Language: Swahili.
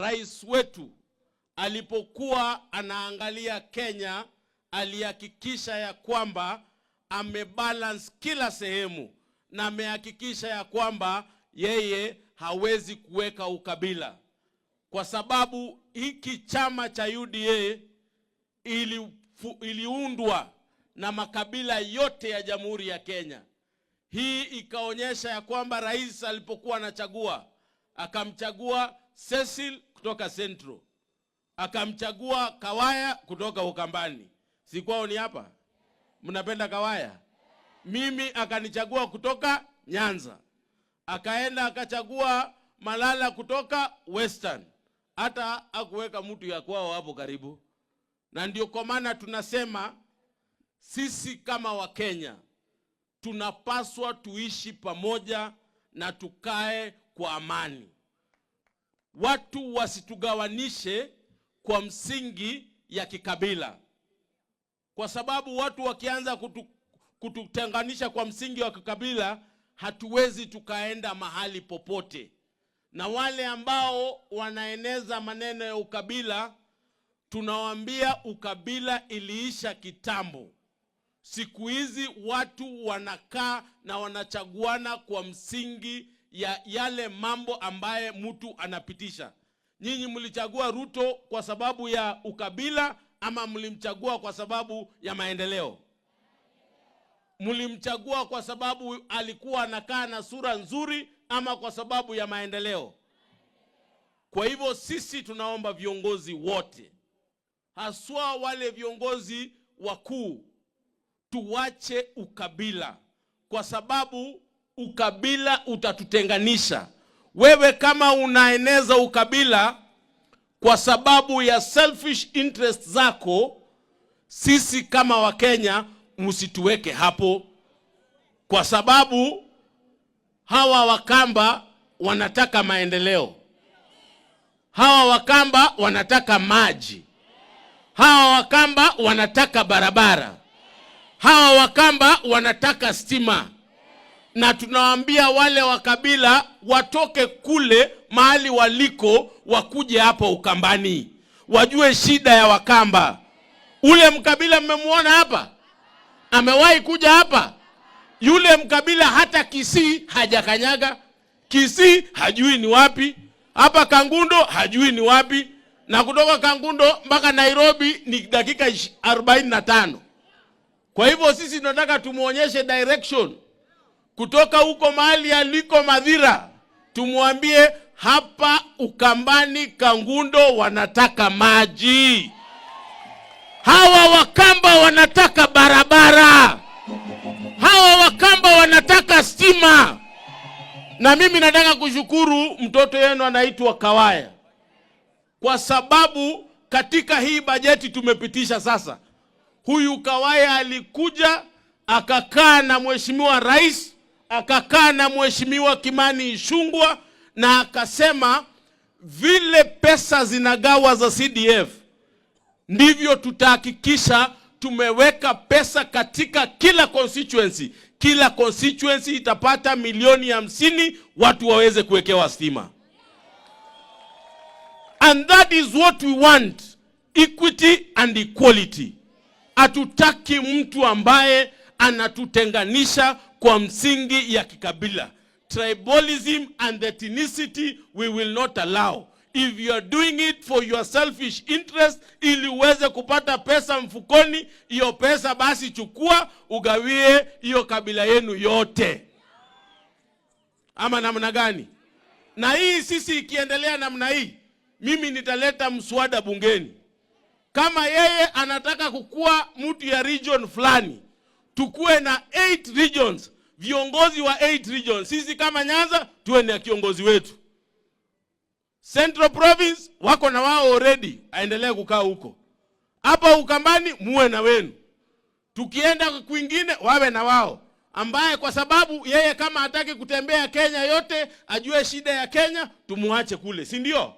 Rais wetu alipokuwa anaangalia Kenya, alihakikisha ya kwamba amebalance kila sehemu na amehakikisha ya kwamba yeye hawezi kuweka ukabila, kwa sababu hiki chama cha UDA iliundwa na makabila yote ya Jamhuri ya Kenya. Hii ikaonyesha ya kwamba rais alipokuwa anachagua, akamchagua Cecil kutoka Central, akamchagua Kawaya kutoka Ukambani. Si kwao ni hapa? Mnapenda Kawaya? Mimi akanichagua kutoka Nyanza, akaenda akachagua Malala kutoka Western, hata akuweka mtu ya kwao hapo karibu. Na ndio kwa maana tunasema sisi kama Wakenya tunapaswa tuishi pamoja na tukae kwa amani. Watu wasitugawanishe kwa msingi ya kikabila, kwa sababu watu wakianza kututenganisha kwa msingi wa kikabila, hatuwezi tukaenda mahali popote. Na wale ambao wanaeneza maneno ya ukabila, tunawaambia ukabila iliisha kitambo. Siku hizi watu wanakaa na wanachaguana kwa msingi ya yale mambo ambaye mtu anapitisha. Nyinyi mlichagua Ruto kwa sababu ya ukabila ama mlimchagua kwa sababu ya maendeleo? Mlimchagua kwa sababu alikuwa anakaa na sura nzuri ama kwa sababu ya maendeleo? Kwa hivyo sisi tunaomba viongozi wote, haswa wale viongozi wakuu, tuwache ukabila, kwa sababu ukabila utatutenganisha. Wewe kama unaeneza ukabila kwa sababu ya selfish interest zako, sisi kama Wakenya msituweke hapo, kwa sababu hawa Wakamba wanataka maendeleo, hawa Wakamba wanataka maji, hawa Wakamba wanataka barabara, hawa Wakamba wanataka stima. Na tunawaambia wale wa kabila watoke kule mahali waliko, wakuje hapa Ukambani, wajue shida ya Wakamba. Ule mkabila mmemwona hapa, amewahi kuja hapa? Yule mkabila hata Kisii hajakanyaga. Kisii hajui ni wapi, hapa Kangundo hajui ni wapi, na kutoka Kangundo mpaka Nairobi ni dakika 45. Kwa hivyo sisi tunataka tumuonyeshe direction kutoka huko mahali aliko Mathira, tumwambie hapa Ukambani Kangundo wanataka maji, hawa Wakamba wanataka barabara, hawa Wakamba wanataka stima. Na mimi nataka kushukuru mtoto yenu anaitwa Kawaya, kwa sababu katika hii bajeti tumepitisha sasa, huyu Kawaya alikuja akakaa na Mheshimiwa Rais, akakaa na Mheshimiwa Kimani Ichung'wah na akasema vile pesa zinagawa za CDF ndivyo tutahakikisha tumeweka pesa katika kila constituency. Kila constituency itapata milioni 50, watu waweze kuwekewa stima. And that is what we want, equity and equality. Hatutaki mtu ambaye anatutenganisha kwa msingi ya kikabila. Tribalism and ethnicity we will not allow. If you are doing it for your selfish interest, ili uweze kupata pesa mfukoni, hiyo pesa basi chukua ugawie hiyo kabila yenu yote, ama namna gani? Na hii sisi ikiendelea namna hii, mimi nitaleta mswada bungeni. Kama yeye anataka kukua mtu ya region fulani, tukue na 8 regions, viongozi wa 8 regions. Sisi kama Nyanza tuwe na kiongozi wetu. Central Province wako na wao already, aendelee kukaa huko. Hapa Ukambani muwe na wenu, tukienda kwingine wawe na wao, ambaye kwa sababu yeye kama hataki kutembea Kenya yote ajue shida ya Kenya, tumuache kule, si ndio?